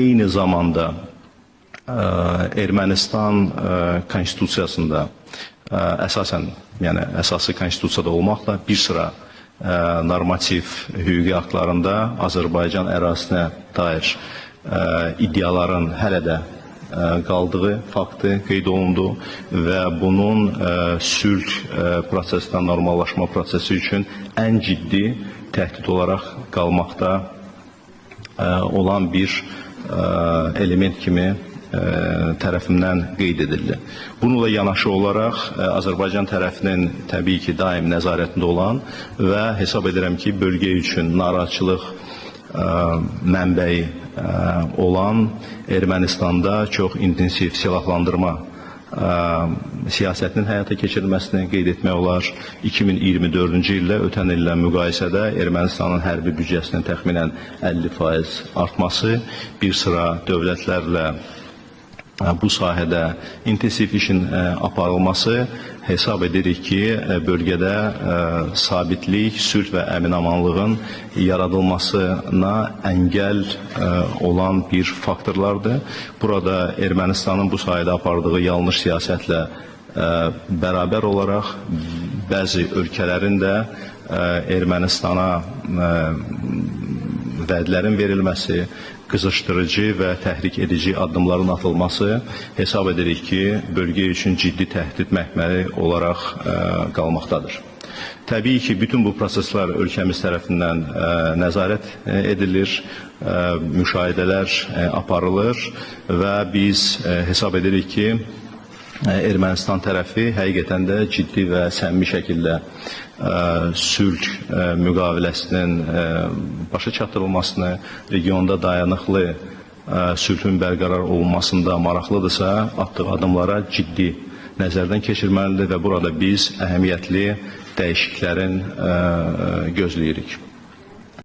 Eyni zamanda Ermənistan konstitusiyasında əsasən, yəni əsası konstitusiyada olmaqla bir sıra normativ hüquqi aktlarında Azərbaycan ərazisinə dair iddiaların hələ də qaldığı faktı qeyd olundu və bunun sülh prosesindən normallaşma prosesi üçün ən ciddi təhdid olaraq qalmaqda olan bir element kimi tərəfimdən qeyd edildi. Bununla yanaşı olaraq Azərbaycan tərəfinin təbii ki, daim nəzarətində olan və hesab edirəm ki, bölgə üçün narahatçılıq mənbəyi olan Ermənistanda çox intensiv silahlandırma siyasətinin həyata keçirilməsini qeyd etmək olar. 2024-cü ildə ötən illə müqayisədə Ermənistanın hərbi büdcəsinin təxminən 50% artması, bir sıra dövlətlərlə bu sahədə intensiv işin aparılması hesab edirik ki, bölgədə sabitlik, sülh və əminamanlığın yaradılmasına əngəl olan bir faktorlardır. Burada Ermənistanın bu sahədə apardığı yanlış siyasətlə bərabər olaraq bəzi ölkələrin də Ermənistana vədlərin verilməsi, qızışdırıcı və təhrik edici addımların atılması hesab edirik ki, bölgə üçün ciddi təhdid məhməli olaraq qalmaqdadır. Təbii ki, bütün bu proseslər ölkəmiz tərəfindən nəzarət edilir, müşahidələr aparılır və biz hesab edirik ki, Ermənistan tərəfi həqiqətən də ciddi və səmimi şəkildə sülh müqaviləsinin başa çatdırılmasını, regionda dayanıqlı sülhün bərqərar olunmasında maraqlıdırsa, atdığı addımlara ciddi nəzərdən keçirməlidir və burada biz əhəmiyyətli dəyişikliklərin gözləyirik.